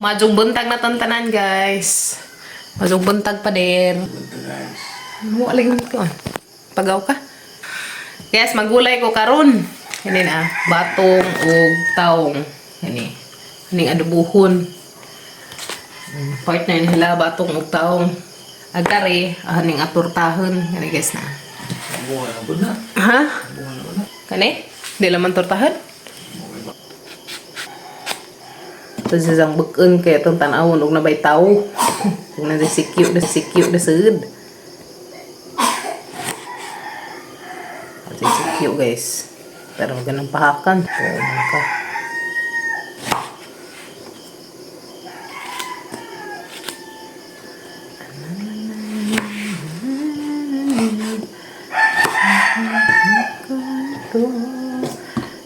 Madyong buntag na tantanan, guys. Madyong buntag pa din. Guys. Mo lagi man ko. Pagaw ka. Guys, magulay ko karon. Kani na, batong ug taong. Kani. Kaning adobohon. Partner nila batong ug taong. Agari, aning aturtahon. Kani, guys, na. Bunga na po na. Ha? Bunga na po na. Kani? Di laman tortahan? Ito siyang bukon kaya itong tanawon og nabay tao. Kung nasa sikyo, na sikyo, na sud. Ito sikyo, guys. Pero wag ganang pahakan. Oo, man ka.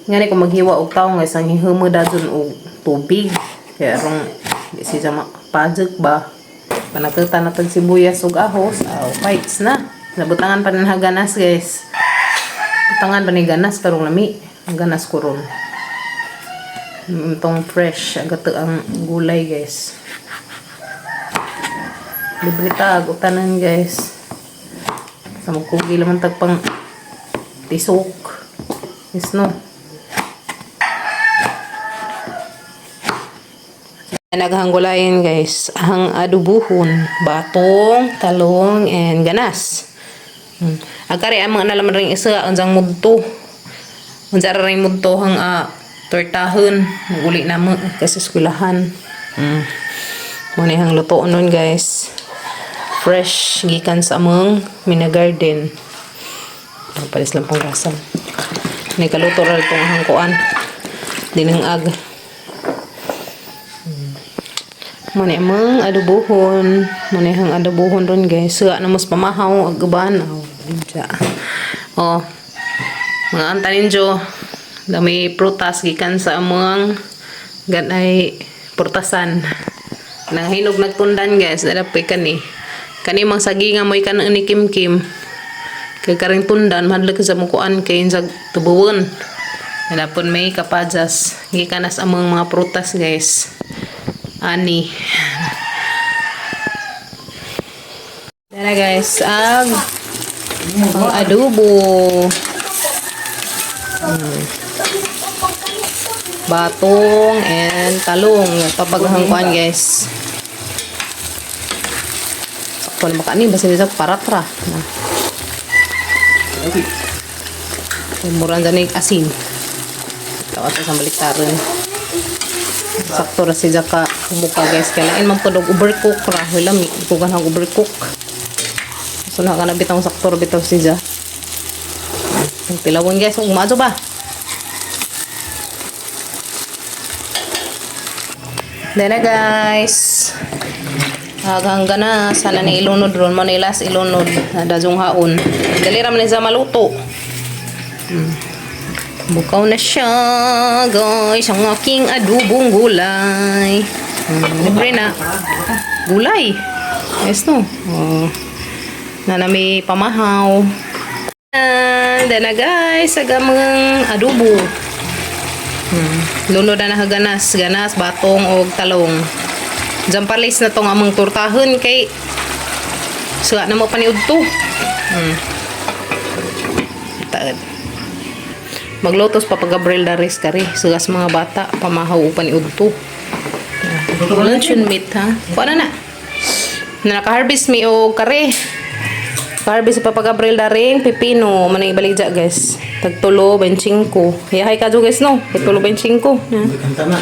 Ngani kung maghiwa og tawo nga isang hihuma dajon og tubig. Kaya rong di siya pajek ba. Panakita na tag sibuyas ug ahos, aw fights na. Nabutangan pa nin haganas, guys. Butangan pa ni ganas karong lami. Ang ganas ko ron. Itong fresh agato ang gulay, guys. Libre tag utanan, guys. Sa magkugi laman tag pang tisok. Yes, no. Naghanggulayan, guys, ang adubuhon, batong, talong, and ganas. Agkari ang mga nalaman rin isa, unsang mudto. Unsa ra rin mudto hang tortahon. Naguli na mo kasi eskwelahan. Mo ni hang lutoon nun, guys. Fresh gikan sa among mina garden. Palis lang pong rasam. Ni kaluto ra itong hangkuan. Dinang ag. Muna amang adobohon. Muna hang adobohon ron, guys. Suga na mas pamahaw ag uban. Oh, dinja. Oh. Mga antanin jo. Dami prutas gikan sa amang ganay prutasan. Nang hinog nagtundan, guys. Dala pa kani. Kani mang sagi nga mo'y kan ni Kim Kim. Kay karing tundan mahadlok sa mukuan kay sa tubuwon. Dala may kapajas. Gikan nas amang mga prutas, guys. Ani. Tara, guys, ang adobo. Batong and talong. Papaghangkuan, guys. Sakto na makaani basta nito paratra. Na. Okay. Mura na yung asin. Tawa sa baliktaron. Sakto ra siya ka kumuka, guys. Kailangan man pud og overcook ra. Wala mi ko ganang overcook. So na ka na bitang sakto ra bitaw siya. Ang pilawon, guys, ug maazo ba? Then na, guys. Haghang na sana ni ilunod ron mo ni last ilunod na dazong haon. Dali ra man ni sa maluto. Bukaw na siya, guys. Ang aking adobong gulay. Libre na. Gulay. Yes, no? Oh. Na na may pamahaw. And then na, guys, agamang adobo. Lunod na nahaganas. Ganas, batong, og talong. Jampalis na tong among tortahon kay suga na mo paniud to. Taad. Maglotos pa pag Gabriel Daris kari. Sugas mga bata, pamahaw upan iudto. Luncheon meat ha. Kuha na na. Na naka-harvest mi og kare. Harvest sa Papa Gabriel daring pipino manay ibalik dya, guys. Tagtulo 25. Yahay ka guys, no. Tagtulo 25. Ha. Kanta na.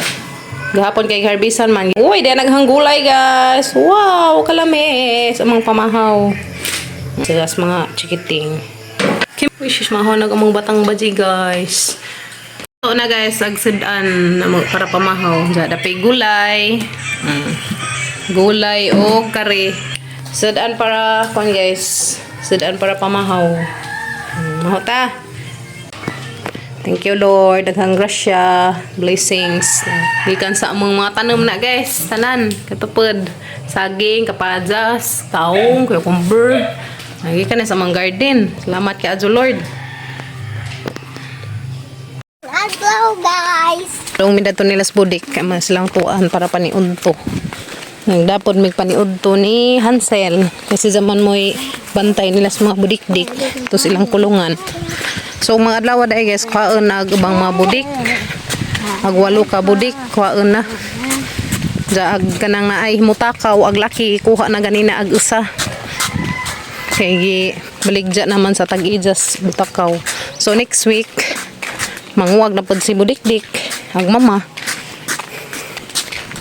Gahapon kay harvestan man. Uy, di naghanggulay, guys. Wow, kalamis amang pamahaw. Sigas mga chikiting. Kim wishes mahaw nag among batang baji, guys. So na, guys, agsudan para pamahaw. Diya dapay gulay. Gulay o kare. Sudan para kon, guys. Sudan para pamahaw. Mahaw ta. Thank you, Lord. Daghang grasya, blessings. Gikan sa among mga tanom na, guys. Tanan, katupod. Saging, kapajas, taong, cucumber. Gikan na sa among garden. Salamat kay Adyo, Lord. Hello, guys. Rong mi dato nila sa budik kay man silang tuan para paniudto. Nagdapod mig paniudto ni Hansel kasi zaman mo'y bantay nila sa mga budikdik to silang kulungan. So mga adlaw dai guys, kuhaon na ang ubang mga budik. Ag walo ka budik, kuhaon na. Ja ag kanang naay mutakaw ag laki kuha na ganina ag usa. Kay gi baligya naman sa tag-ijas butakaw. So next week manguwag na pod si budikdik ag mama.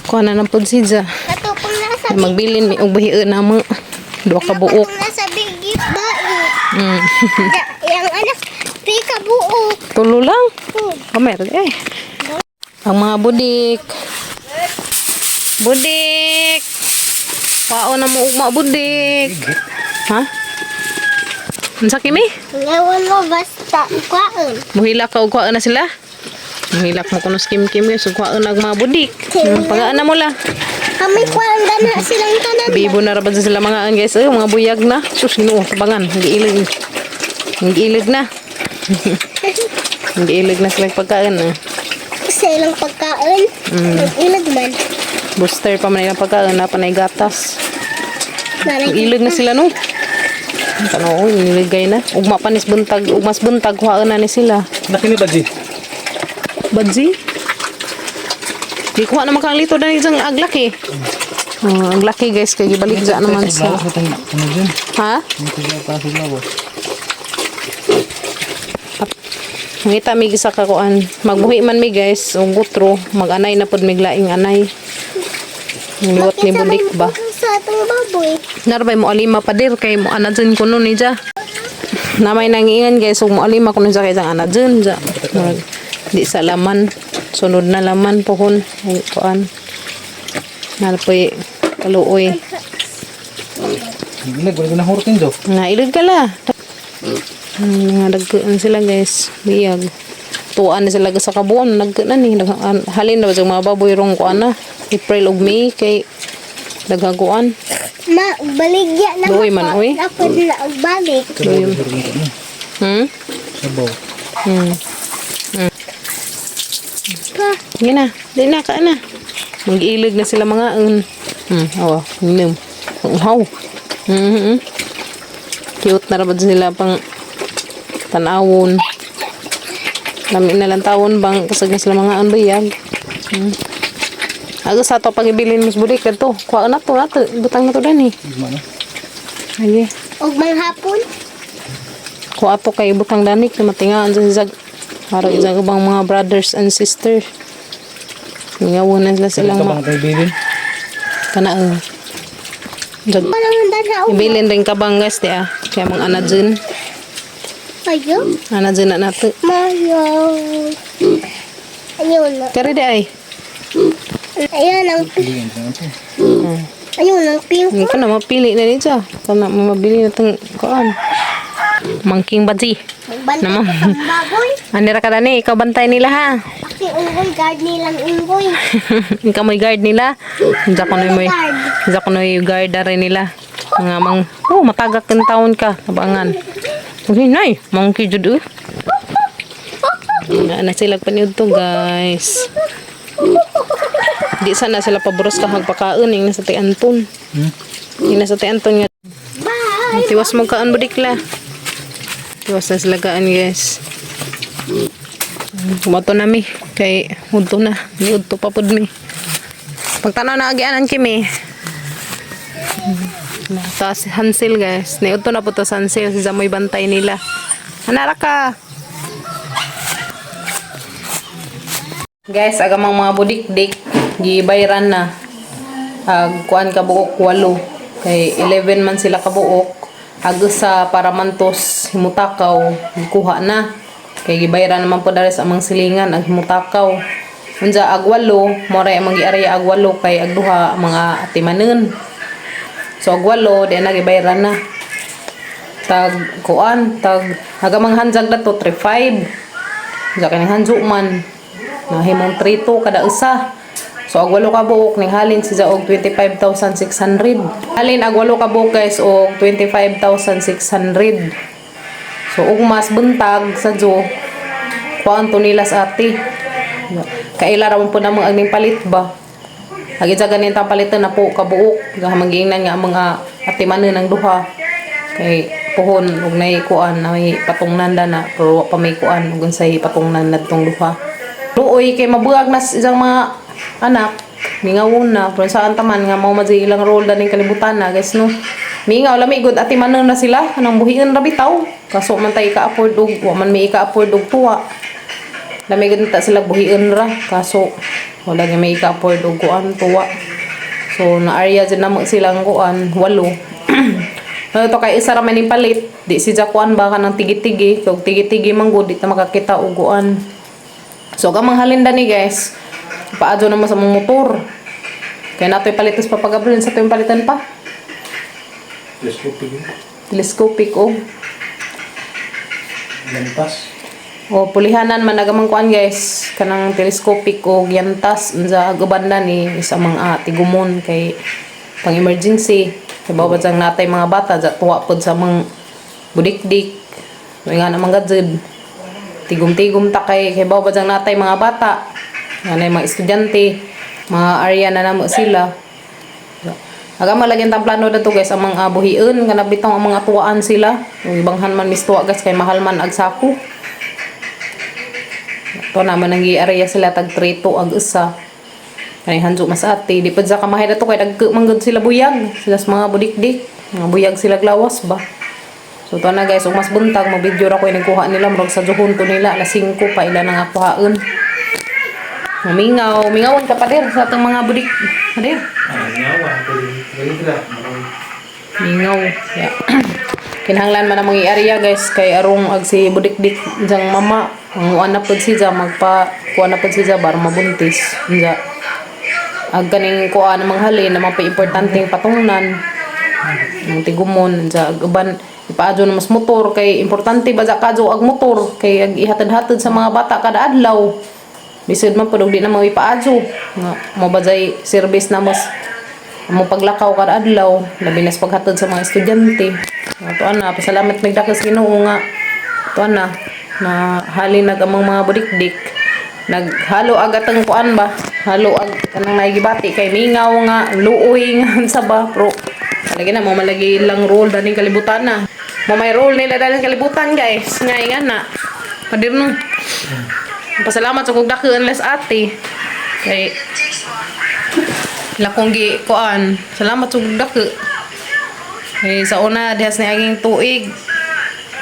Kuha na na pod si Ja. Katupong na sa Magbilin mi og buhion na mo. Duha ka buok. Katupong na sa bigi bae. Yang anak pi ka buok. Tulo lang. Kamer eh. Ang mga budik. Budik. Pao na mo ugma budik. Ha? Unsa kimi? Ngayon mo basta kwaon. Muhilak ka og kuhaan na sila. Muhilak mo kuno sa kim-kim guys, ug kuhaan na ang mga budik. Pagaan na mo la. Kami kwaon gana silang tanan. Bibo na ra ba sila mga an guys, eh, mga buyag na. Sus, Ginoo, tabangan, giilig. Giilig na. Giilig na sila pagkain. Eh. Sa ilang pagkaon. Mag-ilag man. Booster pa man ilang pagkain, na panay gatas. Naray Ilig na sila no. Tanaw, niligay na. Ugma pa nis buntag, ugmas buntag kuhaan na ni sila. Laki ni Badji. Badzi? Di kuha naman kang lito dahil isang aglaki. Oh, aglaki guys, kay gibalik dyan naman sa... Ano dyan? Ha? Ano sa lawas? Ngita mi sa kakuan. Magbuhi man mi guys, og gutro, maganay na pod miglaing anay. Niliwat ni bulik ba? Sa atong baboy. Narbay mo alima pa dir kay mo ana dyan kuno ni ja. Namay nangiingan guys, ug mo alima kuno sa kay isang ana dyan ja. Murag, di sa laman, sunod na laman pohon ay kuan. Nalpoy kaluoy. Hindi, wala ko na hurtin do. Nga ilog ka la. Nga dagkaan sila guys, biyag. Tuan na sila sa kabuan, nagkaan na ni. Halin na ba sa mga baboy rong kuan na. April ug May kay daghaguan. Ma, baligya na Luoy man, oy. Ako na og balik. Sabaw. Hurtin ko. Sabaw. Pa. Sige na, di na, kaan na. Mag-ilig na sila mga un. Awa, inom. Uhaw. Cute na rabad sila pang tanawon. Lami na lang tawon bang kasag na sila mga un bayag. Aga sa ato pag-ibilin mas budik kadto. Kuha na to, nato, butang na to dani. Ugma na. Aye. Og manghapon. Kuha to kay butang dani kay matingaan sa zag. Para isang ubang mga brothers and sister. Ngawon na sila silang Ito mga bang tayo bilin? kana eh. Jag Walang dana og. ibilin rin ka bang guys di ah. Kaya mga ana dyan. Ayo. Ana dyan na nato. Mayo. Ayun na. Kari di ay. Ayun ang Bilin sa ito. ayun ang pink. Hindi ko na mapili na dito. Kana mabili na itong kuan. Mangking badzi. Magbantay Namo. ko sa baboy. Anira ka dani, ikaw bantay nila ha. Aki unggoy guard nilang unggoy. Ikaw mo'y guard nila. Diyan ko na mo'y Guard. diyan ko na guard na rin nila. Mga mang oh matagak ng taon ka tabangan. Okay, nay, monkey jud eh. Na na sila paniud to, guys. Di sana sila paboros ka hagpakaon ing nasa ti Anton. Ing nasa ti Anton nga. Bye. Tiwas mo kaan budikla. Tiwas na sila kaan, guys. Kumato na mi kay udto na. Ni udto pa pud mi. Pagtanaw na agianan kimi. Tapos Hansel guys. Ni udto na po to sa Hansel si Zamoy bantay nila. Anara ka. Guys, agamang mga budikdik gibayran na. Ag kuan ka buok walo. Kay 11 man sila kabuok. Ag usa para mantos himutakaw gikuha na. Kay gibayran naman po dali sa amang silingan ag himutakaw. Unja ag walo, mo ray amang giarya ag walo kay ag duha mga atimanen. So ag walo di na gibayran na. Tag kuan, tag hagamang hanjag dato 35. Unja kay hanjo man. Nahimong 3-2 kada usa. So ag walo ka buok ning halin siya og 25,600. Halin ag walo ka buok guys og 25,600. So ug mas buntag sa jo kuan to nila sa ate. Kaila ra man po na mga aning palit ba. Agi sa ganin tang palitan na po kabuok. Magiingnan nga ang mga atimanon ng duha. Kay puhon ug nay kuan na may patungnan da na pero wa pa may kuan ug unsay patungnan nadtong duha. Luoy kay mabuag na sa isang mga anak mingawon na pero saan taman nga mao man jud ilang role daning kalibutan na guys, no. Mingaw lami gud atimanon na sila kanang buhion ra bitaw. Kaso man tay ka-afford og wa man may ka-afford og tuwa. Lami gud ta sila buhion ra kaso wala gyud may ka-afford og kuan tuwa. So na-area dyan namo silang kuan walo. Ano to kay isa ra man ning palit, di si kuan ba kanang tigi-tigi, kog tigi-tigi man gud di ta makakita og kuan. So gamang halinda ni guys, paadyo naman sa mong motor. Kaya nato'y palitos pa pagabril sa tuwing palitan pa. Telescopic yun. Telescopic oh. Lampas. O pulihanan man nagamang kuan guys, kanang telescopic o yantas unsa gubanda ni sa mga tigumon kay pang emergency. Kay bawat sang natay mga bata ja tuwa pod sa mga budikdik. May nga namang gadzud. Tigum-tigum ta kay kay bawat sang natay mga bata. Nga na mga estudyante, mga area na namo sila. Aga malagyan tang plano dato guys ang mga buhion kanang bitong ang mga tuwaan sila. Yung ibanghan man mistuwa guys kay mahal man ag sako. To naman ang gi-area sila tag 3 ag usa. Kay hanjo mas ate, di pud sa kamahay dato kay dagko man gud sila buyag, sila sa mga budikdik, mga buyag sila glawas ba. So to na guys, ug mas buntag mo-video ra ko yung nagkuha nila murag sa juhon to nila alas 5 pa ila nang akuhaon. Mingaw, mingawon ka pader sa atong mga budik. Pader. Ah, nyawa. Pwede sila. Mingaw. Yeah. Kinahanglan man ang mga area guys kay arong ag si budikdik jang mama ang uan na pud siya magpa kuan na pud siya bar mabuntis unja ag kaning kuan ang mga halin na mga importanteng patungnan ang tigumon unja ag uban ipaadyo na mas motor kay importante ba sa kadyo ag motor kay ag ihatid-hatid sa mga bata kada adlaw bisod man pud og di na mo ipaadyo nga mo ba jay service na mas mo paglakaw kada adlaw labi na sa paghatod sa mga estudyante. Ato ana, pasalamat mig dako sa Ginoo nga ato ana na halin nag amang mga budikdik naghalo ag atang kuan ba, halo ag kanang nagibati kay mingaw nga luoy nga sa ba pro lagi na mo malagi lang role daning kalibutan na mo may role nila daning kalibutan guys nga nga na padir no. Pasalamat sa kog dako unless ate kay lakong gi kuan. Salamat sa dako. Eh, sa una dihas ni aging tuig.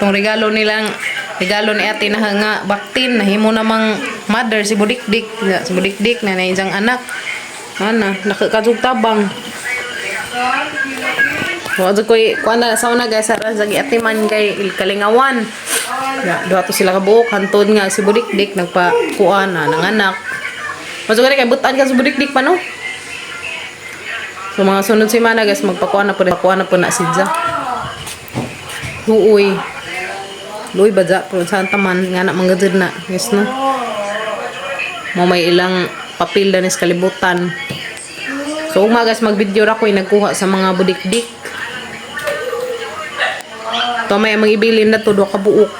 Tong regalo nilang regalo ni ate na nga baktin nahimo namang mother si Budikdik. Ya, si Budikdik na naijang anak. Ana, nakakajug tabang. Wa jud koy kuan na sa una guys sa sa ate man kay kalingawan. Ya, duha to sila kabuok hantod nga si Budikdik nagpa kuan na nanganak. Masuk kay butan ka sa Budikdik pa no. So mga sunod semana guys, magpakuha na po pakuha na po na si Ja. Luoy. Luoy ba ja? Pero saan taman nga na manggajud na. Yes no. Mo may ilang papel na sa kalibutan. So uma guys, mag-video ra ko yung nagkuha sa mga budikdik. To may mga ibilin na to duha ka buok.